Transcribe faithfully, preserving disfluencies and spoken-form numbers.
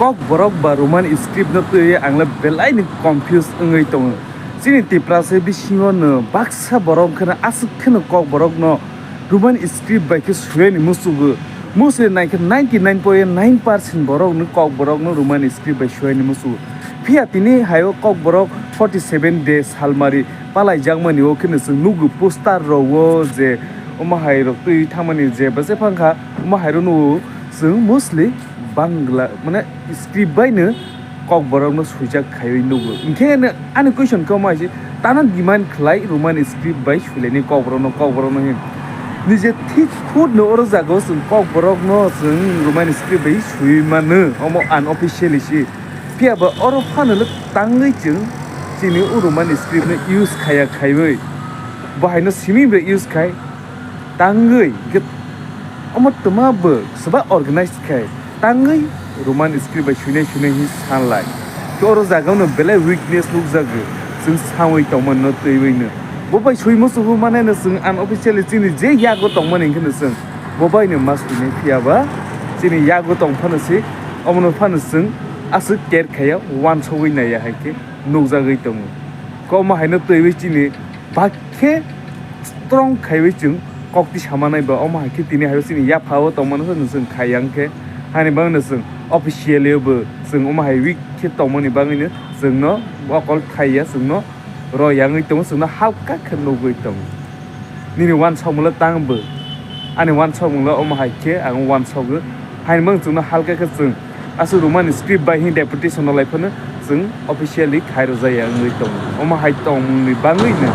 Kokborok ba Roman script no twiwi ang le belai ni confuse wngwi tongo. Chini Tiprasa bisingo no baksa borok kheno aswk kheno Kokborok no Roman script bai khe suyani musugo. Mostly naikhe ninety nine point nine percent borok no Kokborok no Roman script bai suyani musugo. Phiya tini hayo Kokborok forty seven day salmari palaijakmani o kheno chwng nugo poster rogo je omo hai rok twi thangmani je bwse phangkha omo hai rok nugo chwng mostly Bangla mane script bai no Kokborok no swijak khaiwi nugo. Hinkhe ani question khe omo hai se tano demand khlai Roman script bai swilaini Kokborok no Kokborok no hin. Nije thik khud no oro jago chwng Kokborok no chwng Roman script bai swiwi mano omo unofficially se. Phiya ba oro phano le tangwi chwng chini o Roman script no use khaiya khaiwi. Bo hai no simi bai use khai tangwi hwnkhe omo twma bo swba organize khai tangwi Roman script bai swinai swinai hin sanlai. Khe oro jaga no belai weakness nukjago chwng sawi tongmani no twiwi no. Bo bai swi musugo mane no chwng unofficially chini je yago tongmani hinkhe no chwng bo bai no ma swinai phiya ba chini yago tong phano se omono phano chwng aswk care khaiya uansugwi naiya hai khe nukjagwi tongo. Khe omo hai no twiwi chini bak khe strong khaiwi chwng kok twi samanai ba omo hai khe tini hai chini yapha o tongmano se chwng khai yang khe hani bangno chwng officially bo chwng omo hai weak khe tongmani bagwi no chwngno okol thaiya chwngno rw yangwi tongo chwngno halka khe nugwi tongo. Nini uansukmungla tang bo ani uansukmungla omo hai khe ang uansugo. Haini bagwi chwngno halka khe chwng aswk Roman script bai hin deputation rw lai phano chwng officially khai rwjaya wngwi tongo. Omo hai tongmungni bagwi no